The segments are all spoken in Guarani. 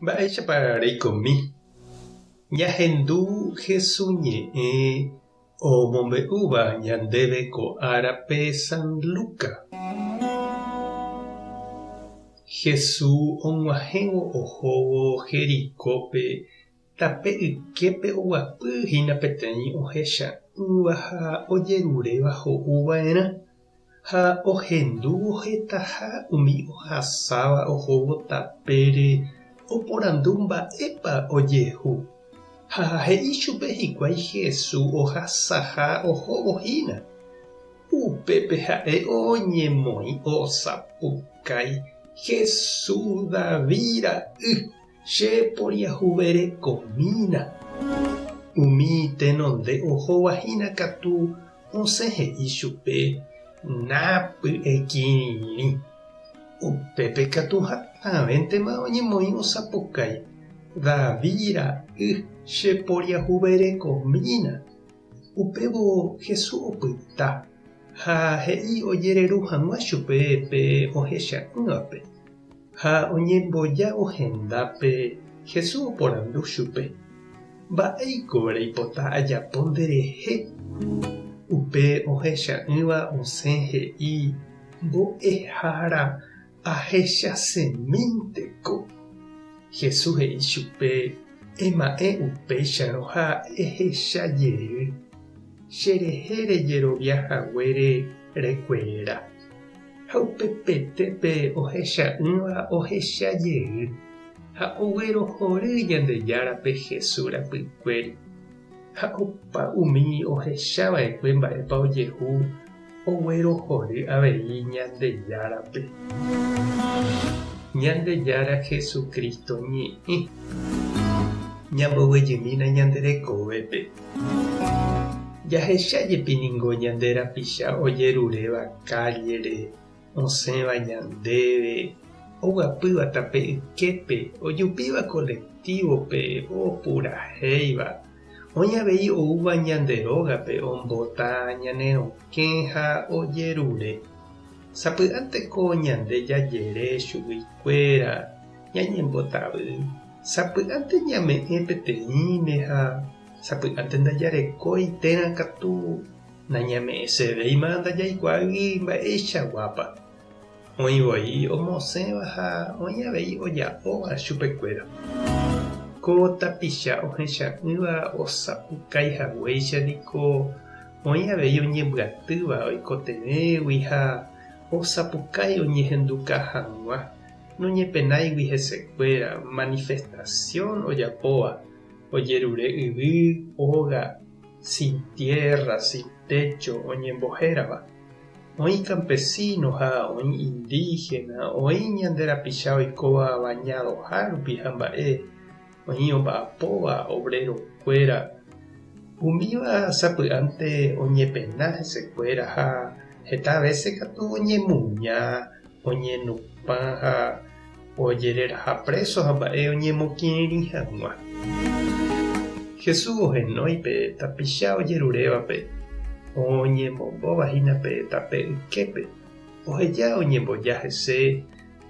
Mba'éichapa reikomi? Ñahendu Hesu ñe'ẽ omombe'úva ñandéve ko árape San Luca. Hesu og̃uahẽvo ohóvo Jericópe tape yképe oguapy hína peteĩ ohecha'ỹva ha ojeruréva ho'u va'erã. Ha ohendúvo hetaha umi ohasáva ohóvo tapére oporandu mba'épa ojehu. Ha he'i chupe hikuái Jesús ohasaha ohóvo hína. Upépe ha'e oñemoĩ osapukái, Jesús David ra'y, che poriahuverekomína! Umi tenonde ohóva hína katu Osẽ he'i chupe, Napy'ekirirĩ. Upépe katu hatãvéntema oñemoĩ osapukái, David ra'y, che poriahuverekomína. Upévo Jesús opyta, ha he'i ojereru hag̃ua chupe pe ohecha'ỹvape. Ha oñembojávo hendápe, Jesús oporandu chupe, Mba'éiko reipota ajapo nderehe? Upe ohecha'ỹva osẽ he'i, Mbo'ehára, ahechasemínteko. Jesús he'i chupe, Ema'ẽ upéicharõ ha ehecha jey, cherehe rejerovia haguére rekuera. Ha upepete pe ohecha'ỹva ohecha jey ha oguerohory Ñandejárape Jesús rapykuéri. Ha opa umi ohecha va'ekue mba'épa ojehu oguerohory avei Ñandejárape. Ñandejára Jesucristo ñe'ẽ. Ñamboguejymína ñande rekovépe. Jahecha jepi ningo ñande rapicha ojeruréva kállere, osẽva ñandéve, oguapýva tape yképe, ojupíva kolektívope, opurahéiva. Oĩ avei oúva ñande rógape ombota ñane rokẽ ha ojerure. Sapy'ánteko ñande jajere chuguikuéra ñañembotavy, sapy'ánte ñame'ẽ peteĩme ha Sapy'ánte ndajarekói térã katu nañame'ẽsevéima ndajaikuaágui mba'eichaguápa. Oĩ voi omosẽva ha oĩ avei oja'óva chupekuéra. Ko tapicha ohecha'ỹva osapukái haguéicha niko oĩ avei oñembyatýva oikotevẽgui ha osapukái oñehenduka hag̃ua, noñepenáigui hesekuéra manifestación ojapóva. Ojerure yvy, óga, sin tierra, sin techo oñembohérava. Oĩ campesino ha oĩ indígena, oĩ ñande rapicha oikóva bañadoha rupi ha mba'e, oĩ omba'apóva obrero-kuéra. Umíva sapy'ánte oñepena hesekuéra ha heta vése katu oñemuña, oñenupã ha ojereraha préso ha mba'e oñemokirirĩ hag̃ua. Jesús ohenói pe tapicha ojerurévape, oñemombóva hína pe tape yképe, oheja oñemboja hese,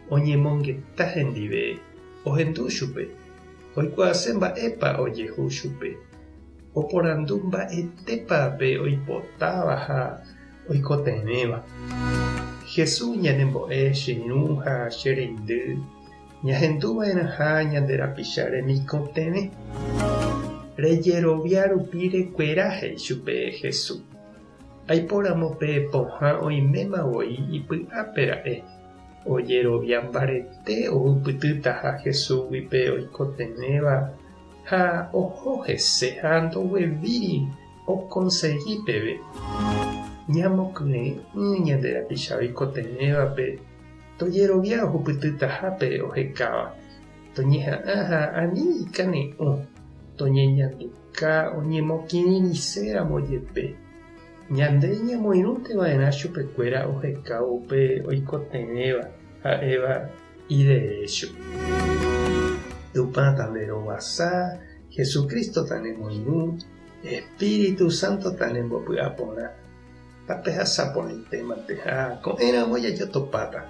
oñemongeta hendive, ohendu chupe, oikuaase mba'épa ojehu chupe, oporandu mba'etépa pe oipotáva ha oikotevẽva. Jesús ñanembo'e che irũ ha che reindy ñahendu va'erãha ñande rapicha remikotevẽ. Rejerovia rupi rekuera he'i chupe Jesús. Aipóramo pe pohã oiméma voi ipy'ápe ra'e, ojerovia mbarete ohupytýtaha Jesúsgui pe oikotevẽva ha oho hese ha ndoguevíri Okonsegi peve ñamokyre'ỹ ñande rapicha oikotevẽvape tojerovia ohupytytaha pe ohekáva, toñeha'ã ha ani ikane'õ, toñeñanduka oñemokirirĩséramo jepe. Ñande ñamoirũnte va'erã chupekuéra ohekávo upe oikotevẽva ha'éva iderécho. Tupã tanderovasa, Jesucristo tanemoirũ. Espíritu Santo tanembopy'a porã, tapehasa porãitémante ha ko'ẽramo jajotopáta.